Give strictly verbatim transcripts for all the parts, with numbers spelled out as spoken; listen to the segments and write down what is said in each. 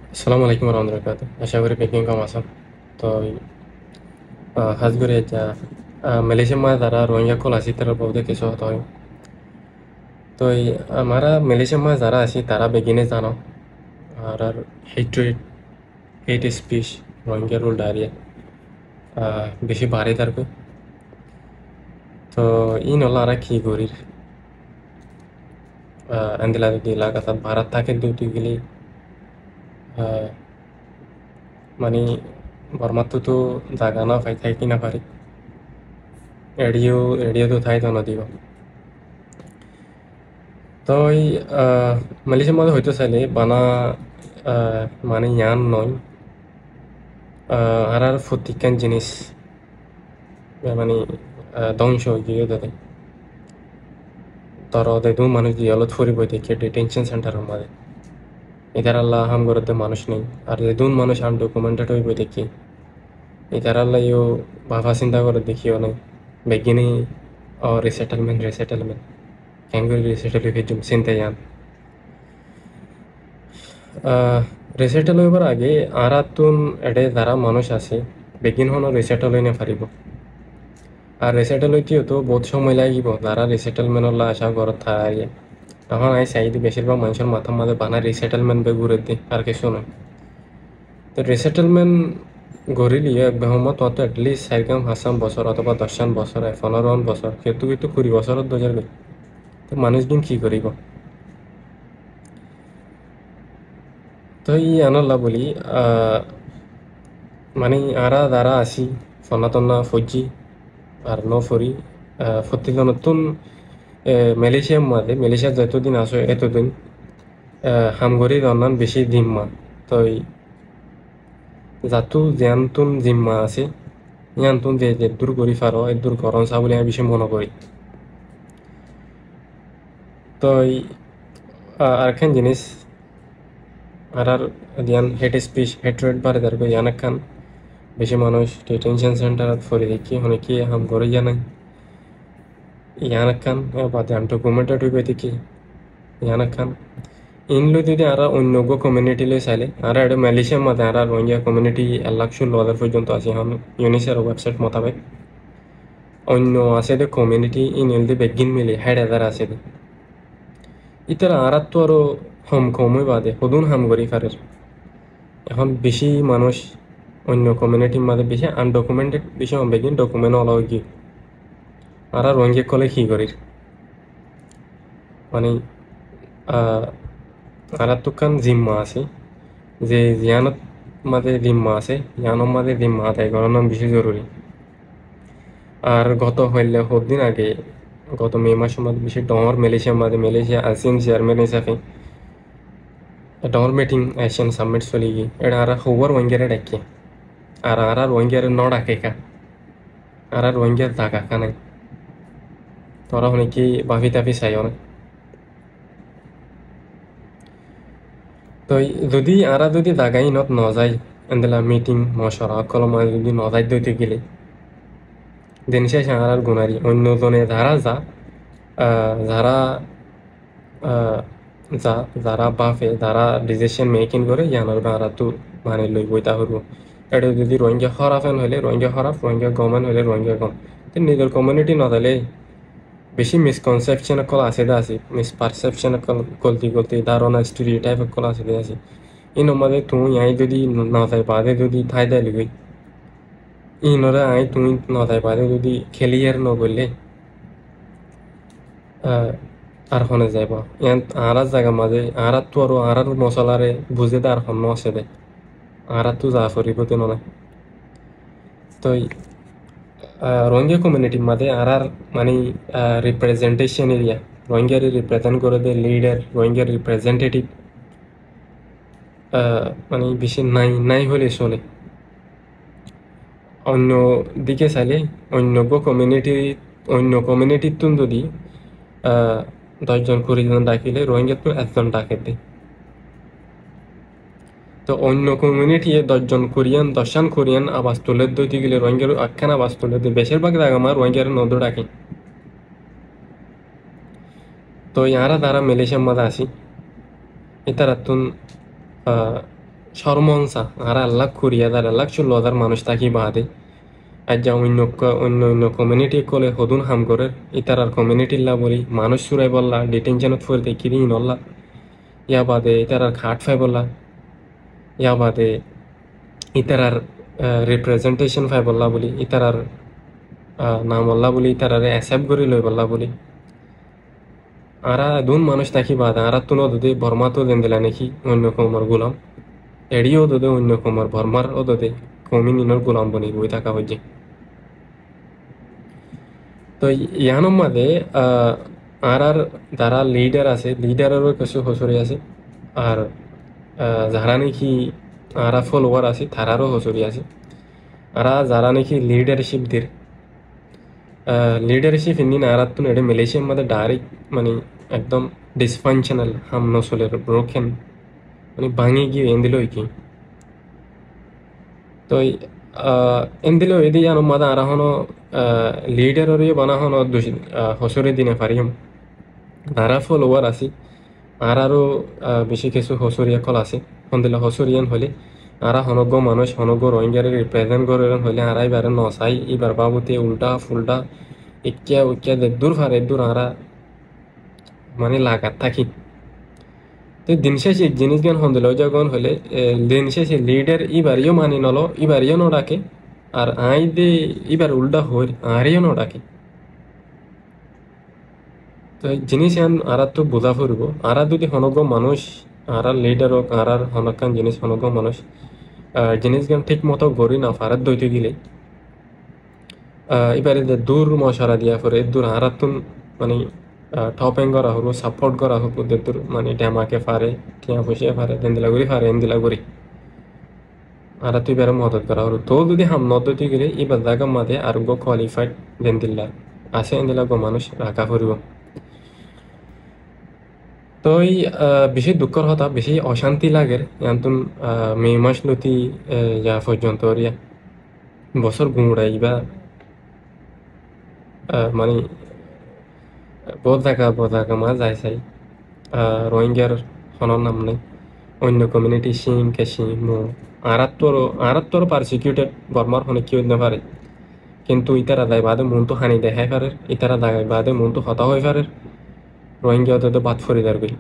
Assalamu alaikum warahmatullahi wabarakatuh. Acá gorí beggún gom asó. Toi, ah, hás gorí aijja, ah, Malaysiar maze zará Rohingya ókkol así, ítarar babote kessú hotá hoiyum. Toi, añára Malaysiar maze zará así, tará beggúne zano, añárar hatred, hate speech, Rohingyar uldha ariya, ah, beci bari zargói. Toi, ínolla añára ki gorír? Ah, endilla zodi lagatár barát táke de óile, ah, mani, Bormáttu to zaga no fai, táki no fari. Eçé, eçé to táito no dibo. Toi, ah, Malaysiar maze hoito saile bana, ah, mani, yián noi. Ah, añárar fottikkán jinis mani, ah, dóngco ói giyé de. Dóro, zedún manúic jeilot fori boi táke, detention centeror maze, ítaralla ham gorer de manúic nái. Ar zedún manúic undocumented ói boi táke, ítaralla yó báfa sinta gorer de kiyó nái. Beggúne, ó, resettlement, resettlement. Keéngori resettle ói faijjum, sinta yián. Ah, resettle óibar age añárattún eçé zará manúic asé, beggún honó resettle ói no faribo. Ar resettle óite yó to bout cómoi lagibo, zará resettlementolla acá gorer tará ariya. Ehón añí sai de becir bák manúicor matár maze bana resettlement bái gurer de, ar kessú nái. Te resettlement goríle yó ek behómot tuáñttu at least sairgán fañsgán bosór otóba doccán bosór, e, fonorogán bosór, kettú kettú kuri bosórot dói zargói. Te manúicgún ki goríbo? Toi yíanolla bóli, ah, mani, añára zará así, fonna tonna foijjí, ar no fori, ah, fottí zonottún, e, Malaysiar maze, Malaysiat zetodin asó etodin, ah, ham gorí zonnán beci zimma. Toi zattu ziyántun zimma asé, yíantun ze zeddúr gorí faro, eddúr gorón sá bóli añí beci mone gorí. Toi, a-, arekkán jinis, añárar ziyán hate speech, hatred bari zargói, yían ekkán. Beci manúic detention centerot fori táke, honókiye ham gorí zana nái. Yían ekkán, e, bade undocumented ói boi táke, yían ekkán. Iín loi zodi añára oinno uggwá community loi sailé, añára eçé Malaysiar maze añára Rohingya community ek lak cullo házar foijjonto asé, ehón UNHCR website motabek. Oinno asé de community, iín óilde beggín mili háit házar asé de. Ítara añárattu aró hom koum ói bade, hodún ham gorí farer. Ehón beci manúic oinno communityr maze beci undocumented, beci hom, beggín document ola ói giyé. Añára Rohingya ókkole ki gorír? Mani, ah, añárattu ekkán zimma asé, ze ziyánor maze zimma asé, yíanor maze zimma adai gorán beci zoruri. Ar goto hoille hoddin age, goto May macor maze beci dhoóñr Malaysiar maze, Malaysia ASEAN chairman hísafe dhoóñr meeting, ASEAN summit soli giyé. Eçé añára hoówa Rohingyare dhaikké. Ar añára Rohingyare no dhakai ká? Añára Rohingya zaga ekkán nái. Tuáñra honókiye báfi táfi saiyó né? Toi zodi añára zodi zaga inot no zai, endilla meeting, mocora ókkolor maze zodi no zai de óite gile, din céce añárar gunári, oinno zone zará za, ah, zará, ah, za-, zará báfe, zará decision making goré, yíanor añárattu mani loi boita foribo. Eçé zodi Rohingya hóraf en hoilé Rohingya hóraf, Rohingya gom en hoilé Rohingya gom. Te nizor community no zailé beci misconception ókkol asé de asé, misperception ókkol, golti golti dárona, stereotype ókkol asé de asé. Inor maze tuñí añí zodi no zai bade zodi tái dai loi goi, inore añí tuñí no zai bade zodi clear no goille, ah, ar hone zaibo? Yían añárar zagar maze, añárattu aró añárar mosolare buzé de ar hon no asé de. Añárattu za foribo de no nai. Toi, ah, Rohingya communityr maze añárar mani, ah, representation area, Rohingyare represent goré de leader, Rohingyar representative, ah, mani beci nai, nai hoile sole. Oinno dike saile, oinno uggwá community, oinno communityttún zodi, ah, doc zon kuri zon dhakile Rohingyattún ek zon dhake de. To oinno communityye doc zon kuri zon, doc zon kuri zon abas tuler de óite gile Rohingyar ekkán abas tuler de, becir bák zaga maze Rohingyare no de dhake. Toi añára zará Malaysiar maze así, ítarattún, ah, córmon sa, añára ek lak kuri házar, ek lak cúllo házar manúic táki baade, aijja oinno ko-, oinno oinno komiuniti ókkole hodún ham gorér, ítarar komiunitilla buli, manúic súraibolla, dhitenconot fori táikki de ínolla, yá baade ítarar kaád faibolla, yá baade ítarar, eh, reprezenthecon faibolla buli, ítarar, eh, namolla buli, ítarare esep gorí loibolla buli. Añára dún manúic táki baade añárattún ódode Bormát zendila naki oinno koumor gulam, eçé ódode oinno koumor Bormár ódode koum inor gulam boni boi táka foijje. Toi yiánor mazé, ah, añárar zará lidar asé, lidaroró kessú hosúri asé, ar, ah, zará naki añára folowar asé, tararó hosúri asé. Añára zará naki lidarcip dir, ah, lidarcip innín añárattún eçé Malaysiar mazé dairek, mani, ekdom disfanctional, ham nosoler, broken, mani, báñgi giyé, endila óigiyé. Toi, ah, endila óiye de yiánor mazé añára hono, ah, lidaroré bana hono duc-, ah, hosúri di nofaríyum. Añára folowar así, añáraró, ah, bicí kessú hosúri ókkol asé. Hondila hosúri yián hoilé, añára honóggua manúic, honóggua Rohingyare reprezent gorér hoilé, añára íbaré nosai, íbar babute uldha, fuldha, ikká, uikká, zeddúr fare, eddúr añára, mani, lagat táki. Te din céce ek jinísgán hondila ói zagói hoilé, e, din céce lidar íbareyó mani nolo, íbareyó nodhaké, ar aññí de íbar uldha hoóir, añáreyó nodhaké. Toi jinísgán añáráttu buzá foribó. Añára zodi honóggua manúic, añárar lidar ók, añárar honókkan jiníc honóggua manúic, ah, jinísgán thík moto gorí nofaré dóite gilé, ah, íbaré zeddúr mocora diya foré, eddúr añáráttun, mani, ah, topeng gora foribó, saport gora foribó, zeddúr, mani, dhemake fare, thiañ foicá fare, zendila gorí fare, endila gorí. Añárattú íbaré modot gora foribó. Toóu zodi ham nodóite gilé, íbar zagar mazé areggúa kualifaid zendila asé, endila eggúa manúic raká foribó. Toi, ah, bicí dukkór hotá, bicí ocánti lager, yiántun, ah, Mé mac lóti, eh, ya foijjonto eriya. Bosór guñçai ibá, ah, mani, boóut zaga, boóut zaga mazé zai sai, ah, Rohingyar honó nam nái. Oinno komiuniti Cin, Kecin, Mog, añáráttu aró, añáráttu aró parsikiuted Bormár honó kiyó óit nofaré. Kintu ítara zai baade muúntu hañdi dehái farer, ítara zai baade muúntu hotá hoói farer, Rohingya ódde bad fori zargói.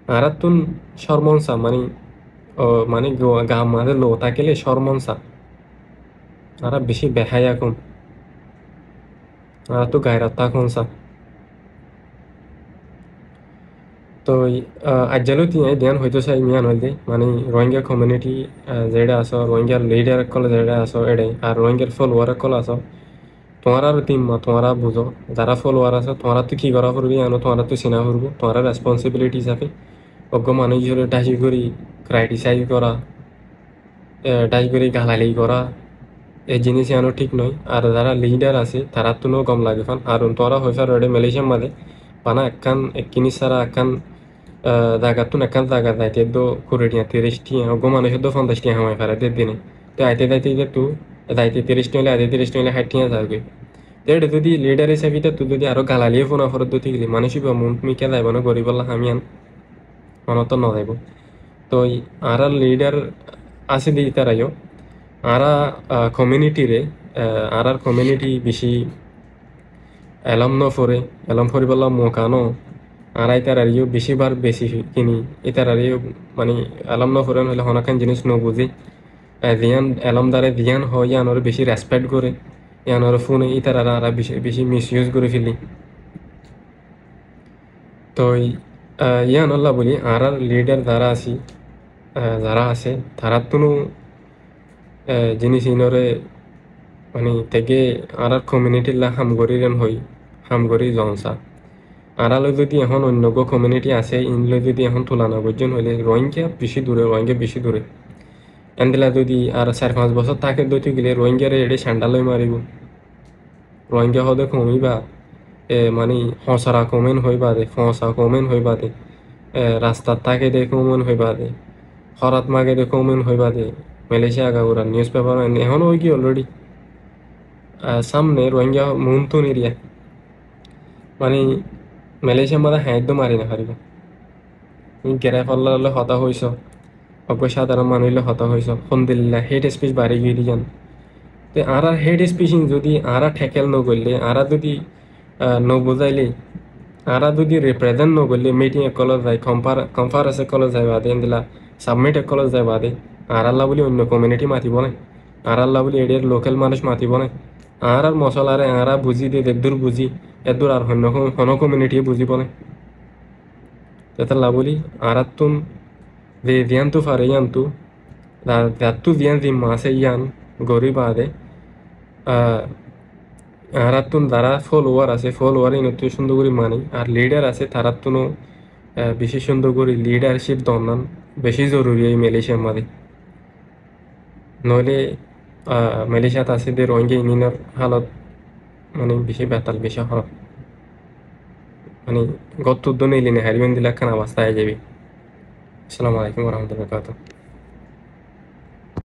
Añáráttun córmon sa, mani, o, mani, go-, gaar mazé lou tákile córmon sa. Añára bicí beháya koum. Añárattú gairot tákon sa. Toi, ah, aijja lóti aññí ziyán hoitó sai yían óilde, mani, Rohingya komiuniti, ah, zeçé asó, Rohingya lidar ókkol zeçé asó, eçé, ar Rohingyar folowar ókkol asó, tuáñrar zimma, tuáñra buzó, zará folowar asó, tuáñrattú ki gorá foribó, yíano tuáñrattú siná foribó, tuáñrar responsibiliti hísafe, eggúa manúicoré dháci gorí kiritisaiz gorá, e, dháci gorí galali gorá, e jinís yíano thík noó. Ar zará lidar asé, taráttunó gom lage fán. Ar tuáñra hoi faró eçé Malaysiar mazé, bana ekkán, ekkíni sára ekkán, e, zagattún ekkán zaga zaite eddó kuri thiañ, tiríc thiañ, eggúa manúic eddó fonzaic thiañ hamai fare de dine. Te aite zaite zaitú, zaite tiríc thiañ óile, aite tiríc thiañ óile háit thiañ zargói. Te eçé zodi lidar hísafe ítattú zodi aró galali fúna foré dóti gilé, manúic íba muúntu mikká zaibo né goríbolla ham yían? Honóttu nozaibó. Toi añárar lidar asé de ítara yó, añára, ah, komiunitire, ah, añárar komiuniti bicí elóm noforé, elóm foribólla mouka noó, añára ítarare yó bicí bar besi kini, ítarare yó, mani, elóm noforé hoilé honókkan jinís nobuzé. Eh, ziyán elómdare ziyán hoó, yíanoré bicí respet goré, yíanoré fúne, ítarare añára bicí, bicí misyus gorí feli. Toi, ah, yíanolla buli añárar lidar zará asé, ah, zará asé, taráttunó, eh, jinís inoré, mani, tege añárar komiunitilla ham goríren hoi, ham gorí zon sa. Añára loi zodi ehón oinno eggúa komiuniti asé, iín loi zodi ehón tulana goijjón hoilé Rohingya bicí dure, Rohingya bicí dure. Endilla zodi ar sair fañs bosór táke dóti gilé Rohingyare eçé candha loi maribó. Rohingya hoóde koum íba, e, mani, hosara koum en hoiba de, foñsa koum en hoiba de, e, rastat táke de koum en hoiba de, hórat mage de koum en hoiba de, Malaysia agagura nius pepar en ehón ói giyé already. A, samne Rohingya muúntu niriya. Mani, Malaysiar mazé hañiddó mari nofaribó. Gerefallar loi hotá hoiso. Uggwá sádharon manúic loi hotá hoiyós, hondilla hate speech bari giyé de yián. Te añárar hate speech ín zodi añára tackle no goille, añára zodi, ah, no buzaile, añára zodi represent no goille, meeting ókkolot zai, confer-, conference ókkolot zai bade, endilla summit ókkolot zai bade, añáralla buli oinno community matibo né? Añáralla buli eçer local manúic matibo né? Añárar mosolare añára buzi de, zeddur buzi, eddur ar honno com-, hono community buzibo né? Tetalla buli añárattun ze ziyántu fare yíantu, za-, zattú ziyán zimma asé yían gorí bade, ah, añárattun zará follower asé, follower ínottu cúndor gorí mani, ar leader asé, taráttuno, ah, beci cúndor gorí leadership donnan beci zoruri ói Malaysiar mazé. Noóile, ah, Malaysiat asé de Rohingya iín or halot mane beci betal, beci hóraf. Mane góttu dó neili neharibo endilla ekkán obostá aái zaibo. Assalamu alaikum wa rahmatullahi wa barakatuhu.